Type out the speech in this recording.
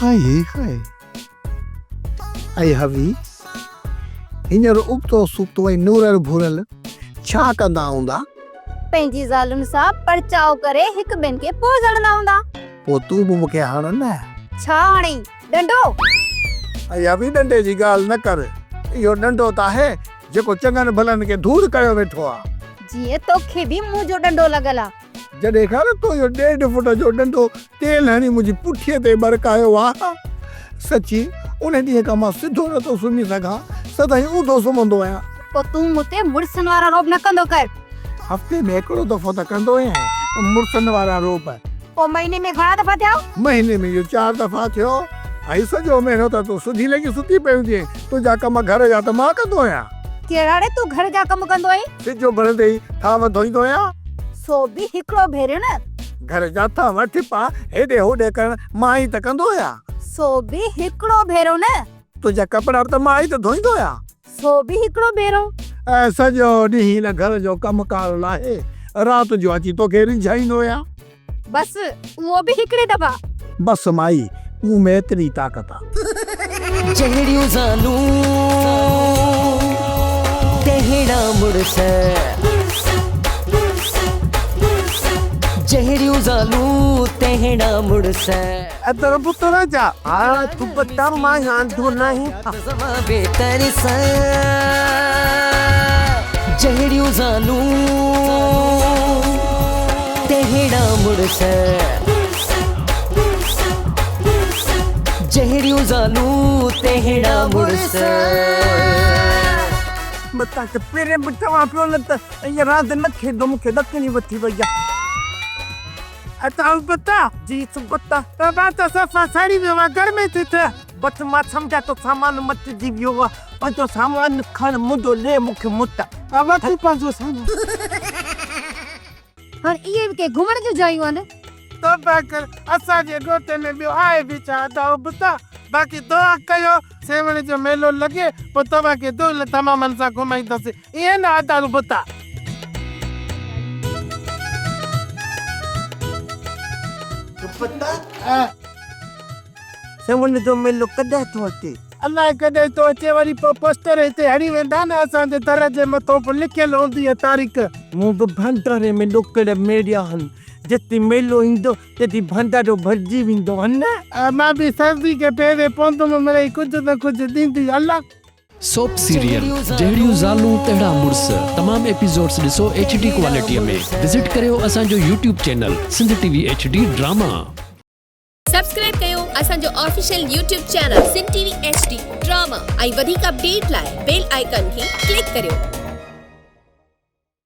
هائي هائي اي هوي هينئر ابتو سبتو ۽ نورل ڀورل ڇا ڪندا هوندا؟ پنهنجي زالن سان پرچاء ڪري هڪ ٻين کي پوء زڙندا هوندا. پوء تون به مون کي هڻ نه. ڇا هڻين؟ ڏنڊو؟ اي هوي ڏنڊي جي ڳالهه نه ڪر. اهو ڏنڊو ته آهي جيڪو چڱن ڀلن کي ڌوڙ ڪيو ويٺو آ. جيئن توکي به منهنجو ڏنڊو لڳل آ. جڏهن کان نه تو اهو ڏيڍ فوٽ جو ڏنڊو تيل هڻي منهنجي پٺيء تي ٻرڪايو آ. سچي ان ڏينهن کان مان سڌو نه ٿو سمهي سگهان. سدائين اونڌو سمهندو آهيان. پوء تون مون تي مڙسن وارا رعب نه ڪندو ڪر. هفتي ۾ هڪڙو دفعو ته ڪندو آهيان مڙسن وارا رعب. پوء مهيني ۾ گهڻا دفعا ٿيا؟ مهيني ۾ اهو چار دفعا ٿيو. ۽ سڄو مهينو ته تون سڌي لڳي ستي پئي هوندينء. تنهنجا ڪم گهر جا ته مان ڪندو آهيان. ڪهڙا ڙي تون گهر جا ڪم ڪندو آهين؟ سج اڀرندي ئي ٿانو ڌوئيندو آهيان. سو به هڪڙو ڀيرو نه. گهر جا ٿانو ٺپا هيڏي هوڏي ڪرڻ مان ئي ته ڪندو آهيان. سو به هڪڙو ڀيرو نه. تنهنجا ڪپڙا به ته مان ئي ته ڌوئيندو آهيان. سو به هڪڙو ڀيرو. ۽ سڄو ڏينهن هن گهر جو ڪم ڪار لاهي رات جو اچي توکي ريجهائيندو آهيان. بس اهو به هڪڙي دفعا. بس مائي مون ۾ ايتري طاقت آ. جهڙيون زالون تهڙا مڙس. جهڙيون زالون تهڙا مڙس. ادر پتر جا ها دوپٽا مان آندو ناهي. جهڙيون زالون تهڙا مڙس. جهڙيون زالون تهڙا مڙس. متان ته پهرين به چوان پيو نه ته ائين راند نه کيڏو مون کي ڏڪڻي وٺي وئي آ. ادا ابتا. جي سبتا. بابا ته صفا سڙي ويو آ گرمي ٿي ٿئي. بس مان سمجهان ٿو سامان مٽجي ويو آ. پنهنجو سامان کڻ منهنجو ڏي مون کي مٽ. ها وٺ پنهنجو سامان. هاڻ اهي به ڪي گهمڻ جون جايون آهن. توبه ڪر اسان جي ڳوٺ ۾ ٻيو آهي به ڇا ادا ابتا. باقي دعا ڪيو سيوهڻ جو ميلو لڳي پوء توهان کي دهل تمامن سان گهمائيندس ائين نه ادا ابتا. ابتا. سيوهڻ جو ميلو ڪڏهن ٿو اچي؟ الائي ڪڏهن ٿو اچي وري پوء پوسٽر هتي هڻي ويندا نه اسان جي در جي مٿو به لکيل هوندي اها تاريخ. مون به ڀنڊاري ۾ ڏوڪڙ ميڙيا هن. جيستائين ميلو ايندو تيستائين ڀنڊارو ڀرجي ويندو هن. مان به سردي کي پيري پوندم مڙئي ڪجهه نه ڪجهه ڏيندي الله. سوپ سيريل جهڙيون زالون تهڙا مڙس تمام ايپيسوڊس ڏسو ايڇ ڊي ڪوالٽي ۾ وزٽ ڪريو اسان جو YouTube channel Sindh T V H D drama. Subscribe ڪيو اسان جو official YouTube channel Sindh T V H D drama ۽ وڌيڪ اپڊيٽ لاء بيل آئيڪان کي ڪلڪ ڪريو.